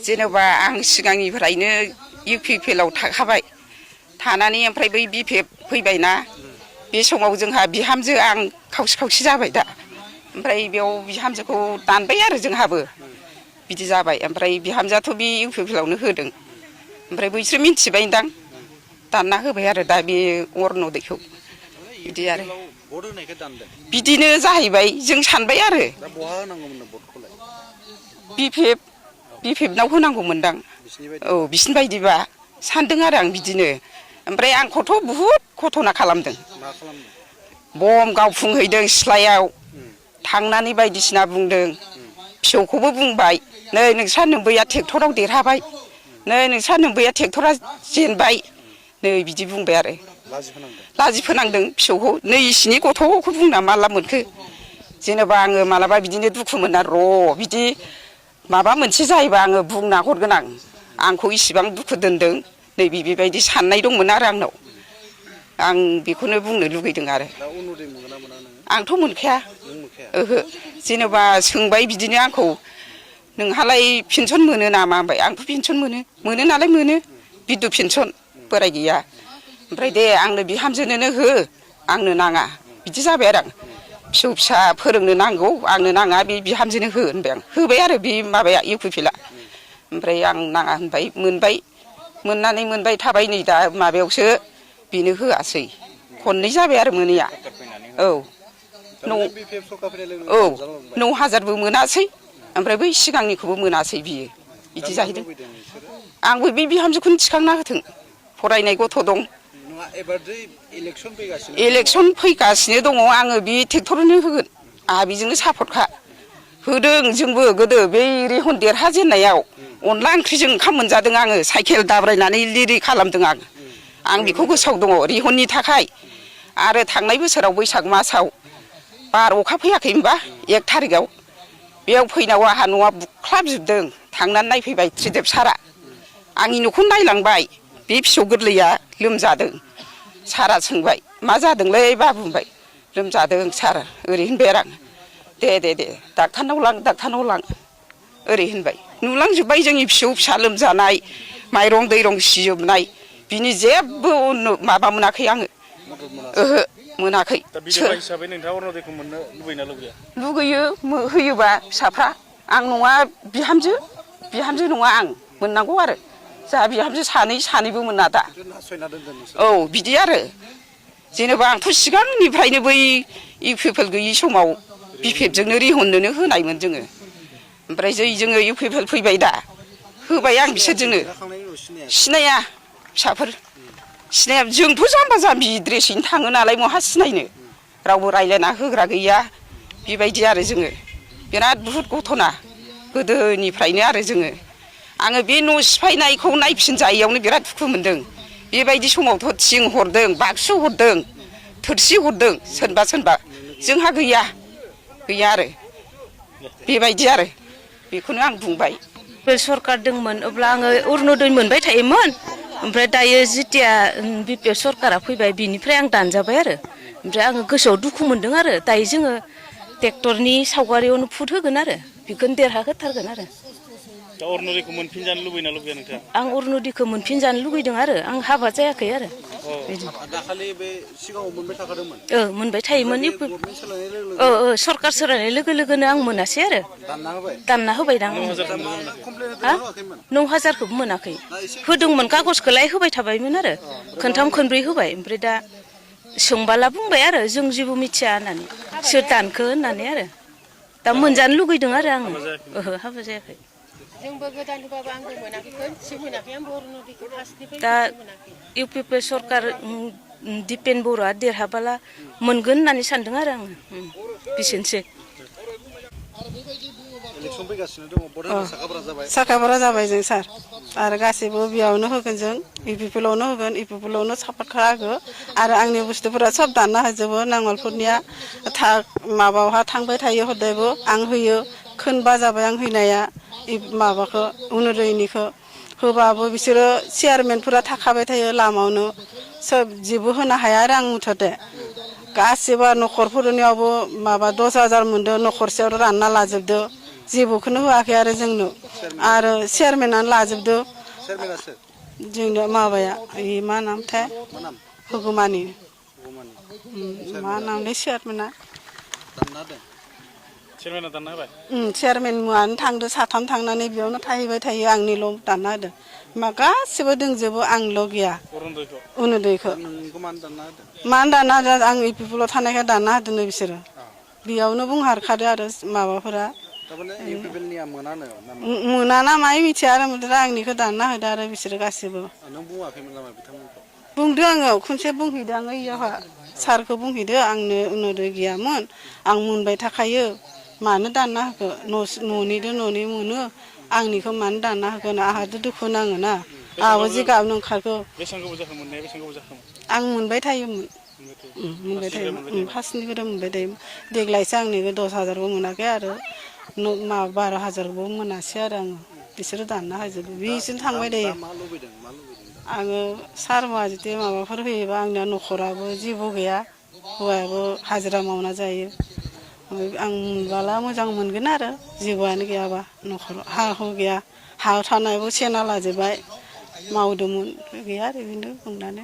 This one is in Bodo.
जेनेबा आं सिगांनिफ्रायनो UPPL आव थाखाबाय थानानै ओमफ्राय बै BPF फैबायना बे समाव जोंहा बिहामजो आं खावसे जाबाय दा ओमफ्राय बेयाव बिहामजोखौ दानबाय आरो जोंहाबो बिदि जाबाय ओमफ्राय बिहामजोआथ' बे UPPL आवनो होदों ओमफ्राय बैसोर मिन्थिबायदां दानना होबाय आरो दा बे अरुनदयखौ बिदि आरो बिदिनो जाहैबाय जों सानबाय आरो BPF नाव होनांगौमोनदां औ बिसिनि बायदिबा सानदों आरो आं बिदिनो ओमफ्राय आंखौथ' बुहुद घटना खालामदों बम गावफुंहैदों सिथ्लायाव थांनानै बायदिसिना बुंदों फिसौखौबो बुंबाय नै नोंस्रा नोम्बैया ट्रेक्टराव देरहाबाय नै नोंस्रा नोम्बैया ट्रेक्टरा जेनबाय नै बिदि बुंबाय आरो लाजि फोनांदों फिसौखौ नै इसिनि गथ'खौ बुंना मा लाब मोनखो जेनेबा आङो मालाबा बिदिनो दुखु मोना र' बिदि माबा मोनसे जायोबा आङो बुंना हरगोन आंखौ इसिबां दुखु दोनदों नै बेबायदि साननाय दंमोन आरो आंनाव आं बेखौनो बुंनो लुगैदों आरो आंथ' मोनखाया ओहो जेनेबा सोंबाय बिदिनो आंखौ नोंहालाय पेन्सन मोनो नामा होनबाय आंथ' पेन्सन मोनो नालाय मोनो बिधु पेन्सन बोराय गैया ओमफ्राय दे आंनो बिहामजोनोनो हो आंनो नाङा बिदि जाबाय आरो आं फिसौ फिसा फोरोंनो नांगौ आंनो नाङा बे बिहामजोनो हो होनबाय आं होबाय आरो बे माबाया UPPL ओमफ्राय आं नाङा होनबाय मोनबाय थाबाय नै दा माबायावसो बेनो होआसै खननै जाबाय आरो मोनैया औ 9,000बो मोनासै ओमफ्राय बै सिगांनिखौबो मोनासै बियो बिदि जाहैदों आंबो बे बिहामजोखौनो थिखांना होथों फरायनाय गथ' दं इलेक्सन फैगासिनो दङ आङो बे ट्रेक्टरनो होगोन आंहा बेजोंनो सापर्टखा होदों जोंबो गोदो बै रेहन देरहाजेननायाव अनला ओंख्रिजों ओंखाम मोनजादों आङो साइकेल दाब्रायनानै लिरि खालामदों आं बेखौ गोसोआव दङ रेहननि थाखाय आरो थांनाय बोसोराव बैसाग मासाव बार अखा फैयाखै होनबा 1 थारिखआव बेयाव फैनायाव आंहा न'आ बुख्लाबजोबदों थांनानै नायफैबाय त्रिदेब सारआ आंनि न'खौ नायलांबाय बे फिसौ गोरलैया लोमजादों सारआ सोंबाय मा जादोंलै बाबु होनबाय लोमजादों सार ओरै होनबाय आरो आं दे डाक्टारनाव लां ओरै होनबाय नुलांजोब्बाय जोंनि फिसौ फिसा लोमजानाय माइरं दैरं सिजोबनाय बिनि जेबो माबा मोनाखै आङो ओहो मोनाखै हिसाबै नोंथाङा अरुनदयखौ मोननो लुबैना लुबैया लुगैयो होयोबा फिसाफ्रा आं नङा बिहामजो नङा आं मोननांगौ आरो जोंहा बिहामजो सानैबो मोना दा औ बिदि आरो जेनेबा आंथ' सिगांनिफ्रायनो बै UPPL गैयि समाव BPF जोंनो रेहननोनो होनायमोन जोङो ओमफ्राय जोङो UPPL फैबाय दा होबाय आं बिसोरजोंनो सिनाया फिसाफोर सिनाया जोंथ' जाम्बा जाम्बि ड्रेसैनो थाङो नालाय बहा सिनायनो रावबो रायज्लायना होग्रा गैया बेबायदि आरो जोङो बिराद बुहुद घटना गोदोनिफ्रायनो आरो आङो बे न' सिफायनायखौ नायफिनजायैयावनो बिराद दुखु मोनदों बेबायदि समावथ' थिं हरदों बाक्सु हरदों थोरसि हरदों सोरबा जोंहा गैया आरो बेबायदि आरो बेखौनो आं बुंबाय सरकार दंमोन अब्ला आङो अरुनदय मोनबाय थायोमोन ओमफ्राय दायो जेथिया BPF सरकारा फैबाय बिनिफ्राय आं दानजाबाय आरो ओमफ्राय आङो गोसोआव दुखु मोनदों आरो दायो जोङो ट्रेक्टरनि सावगारियावनो भट होगोन आरो बेखौनो देरहाहोथारगोन आरो दा अरुनदयखौ मोनफिनजानो लुबैना लुबैया नोंथाङा आं अरुनदयखौ मोनफिनजानो लुगैदों आरो आं हाबा जायाखै आरो दाखालि बे सिगाङाव मोनबाय थाखादोंमोन मोनबाय थायोमोन सरकार सोलायनाय लोगो लोगोनो आं मोनासै आरो दानना होबायदां 9,000खौबो मोनाखै होदोंमोन कागजखौलाय होबाय थाबायमोन आरो खनथाम खनब्रै होबाय ओमफ्राय दा सोंबाला बुंबाय आरो जों जेबो मिथिया होननानै सोर दानखो होननानै आरो दा मोनजानो लुगैदों आरो आङो ओहो हाबा जायाखै जोंबो गोदान होबाबो आंबो मोनाखै खनसे मोनाखै आंबो अरुनदयखौ फार्स्टनिफ्राय दा UPPL सरकार दिपेन बर'आ देरहाबाला मोनगोन होननानै सानदों आरो आङो बिसोरनोसै साखाफारा जाबाय जों सार आरो गासैबो बेयावनो होगोन जों UPPL आवनो होगोन UPPL आवनो सापर्ट खालामो आरो आंनि बुस्थुफोरा सब दानना होजोबो नांगोलफोरनिया माबायावहा थांबाय थायो हदायबो आं होयो खोनबा जाबाय आं हैनाया माबाखौ अरुनदयनिखौ होबाबो बिसोरो चेयारमेनफोरा थाखाबाय थायो लामायावनो सोब जेबो होनो हाया आरो आं मुथते गासिबो न'खरफोरनियावबो माबा 10,000 मोनदों न'खरसेयाव रानना लाजोबदो जेबोखौनो होआखै आरो जोंनो आरो चेयारमेनानो लाजोबदो चेयारमेना सोर जोंनि माबाया मा नामथाय मा नाम हुगुमानि भगवाननि मा नामलै चेयारमेना दानना होदों चेयारमेना दानना होबाय चेयारमेन मुवानो थांदो साथाम थांनानै बेयावनो थाहैबाय थायो आंनिल' दानना होदों मा गासिबो दंजोबो आंल' गैया अरुनदयखौ नोंखौ मानो दानना होदों मानो दानना होदों आं इउपिपिएलआव थानायखाय दानना होदोंनो बिसोरो बेयावनो बुंहारखादो आरो माबाफोरा थारमाने इउपिपिएलनिया मोनानो मोनाना माय मिथिया आरो आंनिखौ दानना होदो आरो बिसोरो गासिबो नों बुङाखैमोन नामा बिथांमोनखौ बुंदो आङो खनसे बुंहैदो आङो इयावहा सारखौ बुंहैदो आंनो अरुनदय गैयामोन आं मोनबाय थाखायो मानो दानना होखो न'निदो न'नि मोनो आंनिखौ मानो दानना होगोन आंहाथ' दुखु नाङोना आंहाबो जिगाबनो ओंखारगौ बेसेबां गोबाव जाखो मोननाया बेसेबां गोबाव जाखो आं मोनबाय थायोमोन मोनबाय थायोमोन फार्स्टनिफ्राय मोनबाय थायोमोन देग्लायसो आंनिखौ 10,000बो मोनाखै आरो 12,000बो मोनासै आरो आङो बिसोरो दानना होजोबो बिसोरनो थांबाय थायो मा लुबैदों आङो सारमोना जुदि माबाफोर होयोबा आंनिया न'खराबो जेबो गैया हौवायाबो हाजिरा मावना जायो आं मोनबोला मोजां मोनगोन आरो जेबोआनो गैयाबा न'खराव हा हु गैया हा थानायबो सेना लाजोबबाय मावदोंमोन गैया आरो बेनो बुंनानै